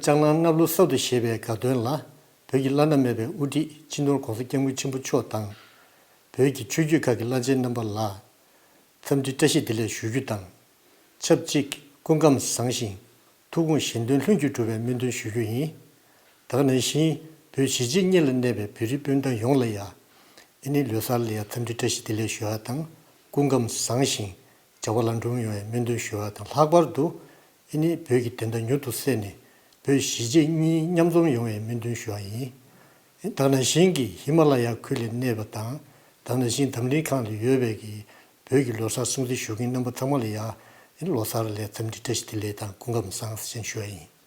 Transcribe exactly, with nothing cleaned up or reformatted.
ལྕགས་གླང་སྣབས་ལུག་གསར་དུ་བཞད་པའི་དགའ་སྟོན་ལ། བོད་ཀྱི་བླ་ན་མེད་པའི་དབུ་ཁྲིད་སྤྱི་ནོར་༧གོང་ས་༧སྐྱབས་མགོན་ཆེན་པོ་མཆོག་དང་། བོད་ཀྱི་ཆོས་བརྒྱུད་ཁག་གི་བླ་ཆེན་རྣམ་པ་ལ། འཚམས་འདྲི་བཀྲ་ཤིས་བདེ་ལེགས་ཞུ་རྒྱུ་དང་། ཆབས་ཅིག་སྐུ་ཁམས་བཟང་ཞིང་། ཐུགས་དགོངས་གཞན་དོན་ལྷུན་གྱིས་གྲུབ་པའི་སྨོན་འདུན་ཞུ་རྒྱུ་ཡིན། དེ་ག་ནང་བཞིན་བོད་གཞིས་བྱེས་གཉིས་ལ་གནས་པའི་བོད་རིགས་སྤུན་ཟླ་ཡོངས་ལ་ཡང་། ཨེ་ནི་ལོ་གསར་ལ་ཡང་འཚམས་འདྲི་བཀྲ་ཤིས་བདེ་ལེགས་ཞུ་བ་དང་། སྐུ་ཁམས་བཟང་ཞིང་བྱ་བ་ལམ་འགྲོ་ཡོང་བའི་སྨོན་འདུན་ཞུ་བ་དང་། ལྷག་པར་དུ་ཨེ་ནི་བོད་ཀྱི་བདེན་མཐའ་མྱུར་དུ་གསལ་ནས། བོད་གཞིས་བྱེས་གཉིས་མཉམ་འཛོམས་ཡོང་བའི་སྨོན་འདུན་ཞུ་བ་ཡིན། དེ་ག་ནང་བཞིན་གྱི་ཧི་མ་ལ་ཡ་ཁུལ་ལ་གནས་པ་དང་། དེ་ག་ནང་བཞིན་འཛམ་གླིང་ཁག་ལ་ཡོད་པའི་གི་བོད་ཀྱི་ལོ་གསར་སྲུང་བརྩི་ཞུ་མཁན་རྣམ་པ་ཚང་མ་ལ་ཡང་ལོ་གསར་ལ་འཚམས་འདྲི་བཀྲ་ཤིས་བདེ་ལེགས་དང་སྐུ་ཁམས་བཟང་ཞེས་ཞུ་བ་ཡིན།